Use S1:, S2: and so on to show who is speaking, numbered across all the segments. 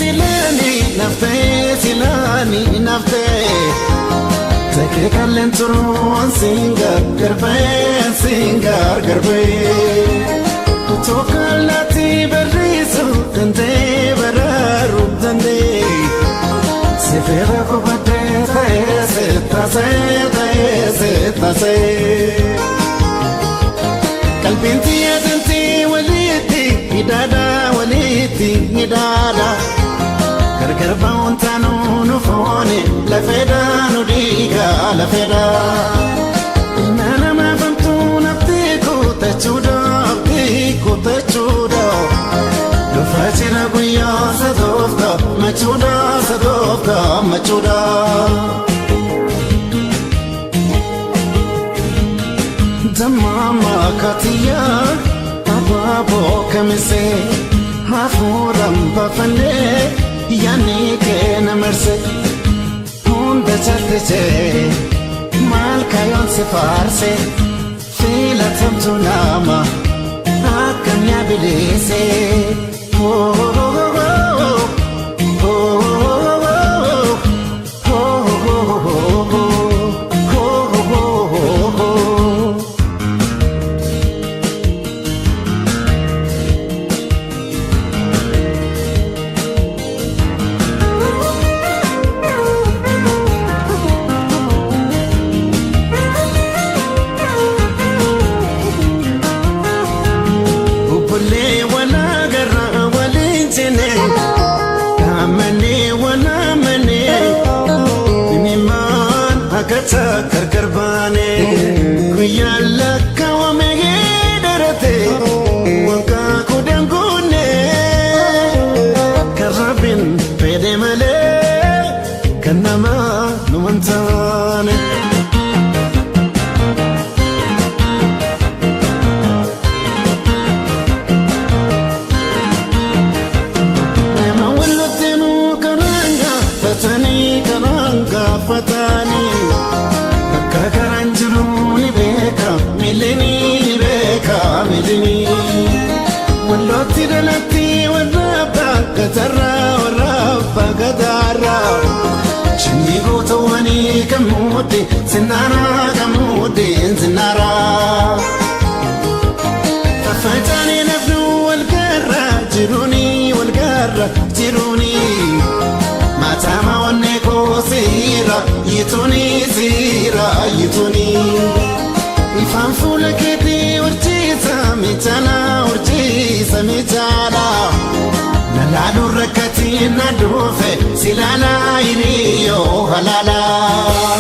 S1: Silaani naftee silaani naftee Takee kalleen turuun siin gargar ba'ee siin gargar ba'ee Otoo kallaatti barreessu danda'ee baraaruu danda'ee Sifeera qubadee ta'ee sittaasee ta'ee sittaasee Qalbiin xiyyeetintii walitti hidhaadha walitti hidhaadha. Gargar ba'uun taanuu nu foone lafeedha nu dhiiga lafeedha. Ilma namaa famtuu naftee kutachuudha abdii kutachuudha. Dhufaa jira guyyaa sadoofta machuudha sadoofta machuudha. Dammaama kaatiyaa abaaboo kamisee hafuuraan baafannee yaadni kee na marse hunda chaltisee maal kayoon si faarse filatamtu nama akkam yaa bileesee. Oh, oh, oh, oh, oh, oh, oh, oh, oh. Obbolee walaa garraa waliin jenne gaammanee walaa manee dhimmimaan akkata gargar baane guyyaan lakkaawame darate waggaa kudhan guunne kan rabbiin fedhe malee kan namaa nu hin taane. Nama walitti nu karaan gaafatanii karaan gaafatanii bakka karaan jiru ni beeka miilini ni beeka miilini. Wallootti dhalatti warra abbaa gatarraa warra abbaa gataarraa. Shinni gootawwanii kan muudde sinnaaraa kan muudde sinnaaraa. Faffaca'anii nafnu wal garra jiruuni wal garra jiruuni. Maatama onnee koo siira yituuni siira yituuni. Ifaan fuula keetii horsiisa miidhala horsiisa miidhala. Nalaaluun rakkatiin na dhufe silaalaa hiriyyoo halaalaa.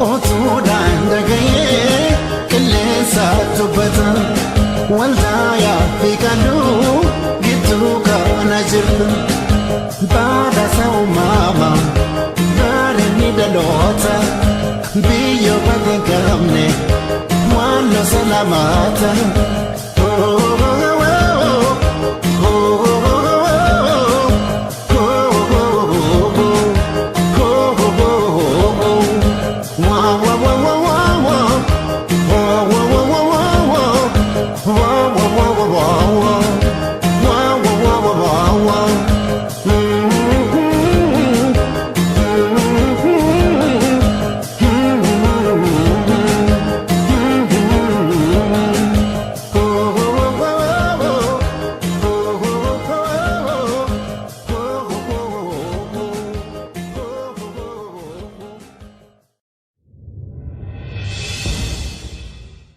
S1: Otuudhaan dhagayee qilleensa dubbata waldaa fi qaluu gidduu kana jirtu badhaasa uumamaa bareedni dhaloota biyyoo badii qabne waan losa lamaata.